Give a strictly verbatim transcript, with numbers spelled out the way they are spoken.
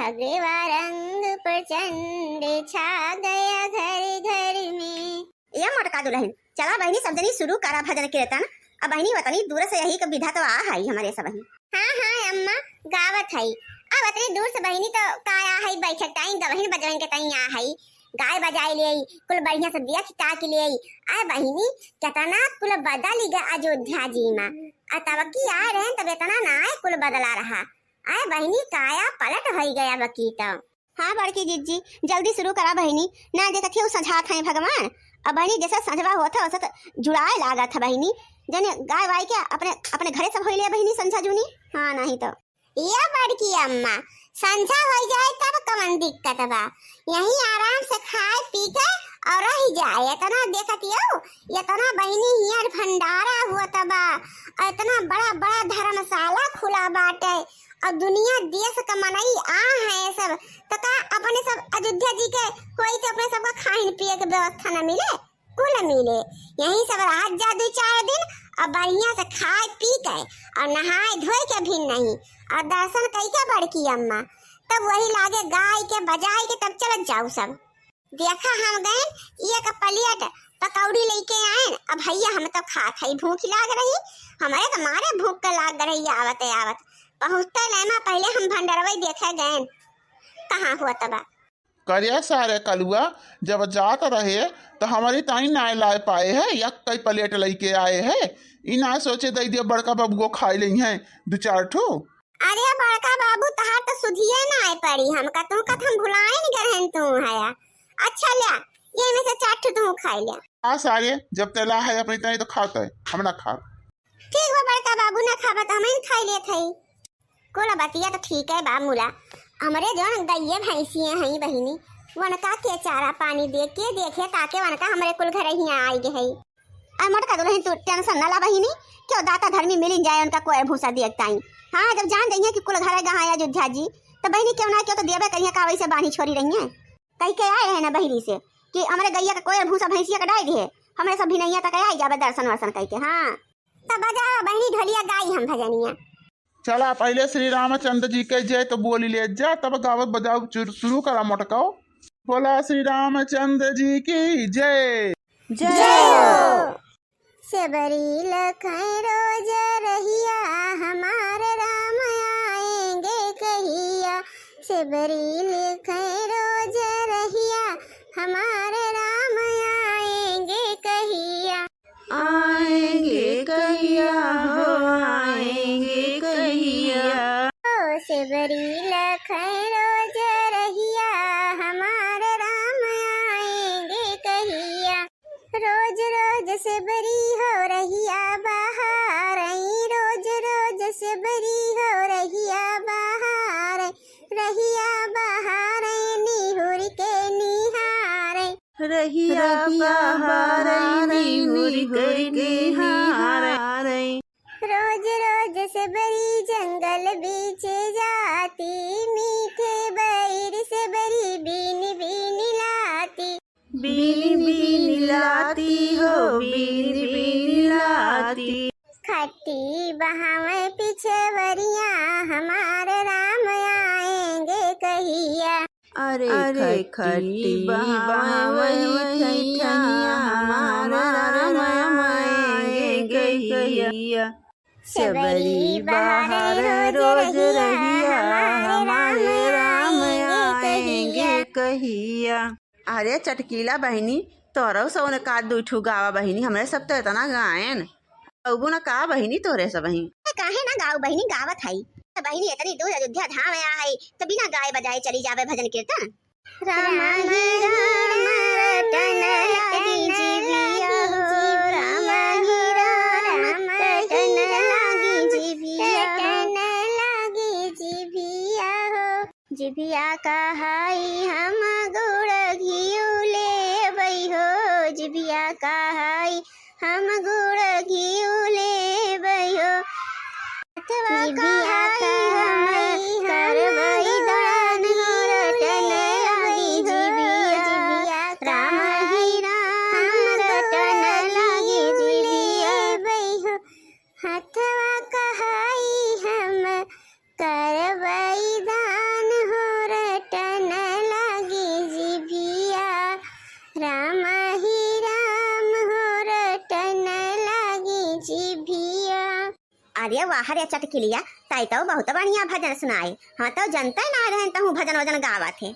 अगवा रंग प्रचंड छा गया घर घर में। या मोटका दुलहिन, चला बहिनी सब जनी सुरू करा भजन कीर्तन। अब बहिनी वतनी दूर से यही क विधा तो आ हई हमरे सबही। हाँ, हाँ अम्मा, गावत हई। अब वतनी दूर से बहिनी तो का आ हई, बैठक टाइम गवहिन बजवहिन के तई आ हई। गाय बजाए ले आई, कुल बढ़िया से दिया खिता के ले आई। आए बहिनी, केतना कुल बदल गया अयोध्या जी मा। आ तब की आए रहे तब एतना ना आए, कुल बदला रहा। आए बहिनी, काया पलट होई गया बकी तो। हाँ बड़की जिज्जी, जल्दी सुरू करा बहिनी, ना देखत ही उ संझात हैं भगवान। अब बहिनी जैसे संझवा होत है वैसे तो जुड़ाए लागत है बहिनी। जने गाय वाय के अपने, अपने घरे सब होई ले बहिनी संझा जूनी। हाँ नहीं तो। या बड़की अम्मा, संझा होई जाए तब कवन दिक्कत बा, यहीं आराम से खाए पी के और रह जाए। इतना देखत यो, इतना बहिनी हियार भंडारा हुआ तबा, और इतना बड़ा बड़ा धर्मशाला खुला बाटे, और दुनिया देश का मनई आ है सब, तो का अपने सब अयोध्या जी के कोई तो अपने सबका खाइन पिए के व्यवस्था न मिले? कुल मिले यहीं सब रहत जा दू चार दिन, और बढ़िया से खाए पी के और नहाए धोए के भी नहीं, और दर्शन कई के बड़की अम्मा, तब वही लागे गाय के बजाए के तब चलत जाऊ सब। देखा हम गए एक प्लेट पकौड़ी लेके आए, अब भैया हम तो खात है, भूख लाग रही, हमारे तो मारे भूख के लाग रही आवत आवत। पहुँचते लैमा पहले हम भंडरवई देखे गए कहाँ हुआ तबा। करिया सारे कलुआ, जब जात रहे तो हमारी ताई नाय लाए पाए है, या कई प्लेट लेके आए है। ई ना सोचे दई दियो बड़का बबुओ खाई लेई है दू चार ठू। अरे बड़का बाबू, तहार तो सुधिए नाय पड़ी, हमका तू कत हम भुलाए नहीं गए तू हया। अच्छा ल्या, ये में से चार ठू तू खाई ल्या। आ सारे, जब तेला है अपनी ताई तो खात है, हम ना खाब। ठीक बा बड़का बाबू, ना खाबा तो हम खाई लेत हई। कुल बतिया तो ठीक है बा मुला, हमरे जौन गइये भैंसिए हई बहिनी, वनका के चारा पानी दे के देखे ताके वनका हमरे कुल घर हियाँ आई गए हई। आ मोटका दुलहिन तू tension ना ला बहिनी, क्यों दाता धर्मी मिलिन जाए उनका कोयर भूसा दिए ताई। हाँ, जब जान जइहे कि कुल घर गहाँ अयोध्या जी, तो बहिनी क्यों ना क्यों तो देबे करिहे का वैसे बानी छोड़ी रही है। कही के आए रहे ना बहिरी से कि हमरे गइया का कोयर भूसा भैंसिया का डाल दिए, हमरे सब भिनैया तक आई जाबे दर्शन वर्शन कही के। हाँ। तब बजाओ बहिनी ढोलिया, गाई हम भजनिया। चला, पहिले श्री रामचंद्र जी के जय तो बोली ले जा, तब गावत बजावत चुर-, शुरू करा मोटकाओ। बोला श्री रामचंद्र जी की जय। जय हो। सेबरी लखै रोज रहिया, हमार राम आएंगे कहिया। सेबरी लखै रोज रहिया, हमार राम आएंगे कहिया। आएंगे कहिया हो, आएंगे कहिया। ओ सेबरी लखै रोज रहिया, हमार राम आएंगे कहिया। रोज रोज सेबरी हो रहिया बहारै, रोज रोज सेबरी हो रहिया बहारै, रहिया बहारै निहुर के निहारै। रहिया बहारै निहुर के निहारै। रोज रोज सेबरी जंगल बीच जाती, मीठे बैर सेबरी बीन बीन लाती। बीन बीन लाती हो, बीन बीन लाती। खट्टी बहावे पिछवरिया, हमार राम आएंगे कहिया। अरे अरे खट्टी खट्टी बहावे बहावे वही ठैया, हमार राम आएंगे कहिया। सेबरी बहारे रोज रहिया, हमारे राम आएंगे कहिया। अरे चटकीला बहिनी, तोरौ सौन का दुई ठू गावा बहिनी, हमरे सब तो इतना गायन। अउबू न का बहिनी तोरे सब ही? काहे ना गाऊ बहिनी, गावत हई। बहिनी इतनी दूर अयोध्या धाम आया है, तो बिना गाए बजाए चली जावे भजन कीर्तन। राम ही राम रटन लागी जिभिया हो, राम ही राम रटन लागी जिभिया हो। रटन लागी जिभिया हो। जिभिया कहाई हम गुड़ घिउ लेबै हो, जिभिया कहाई हम गुड़ घिउ लेबै हो। हथवा जिभिया कहाई हम कहाई हम करबै दान गुड़ हो, रटन लागी जिभिया। जिभिया राम ही राम रटन लागी जिभिया। हथवा कहाई हम करबै दान हो रे। अरे वाह रे चटकिलिया, तै तो बहुत बढ़िया भजन सुनाए। हम तो जनते ना रहे तहूँ भजन वजन गावत है।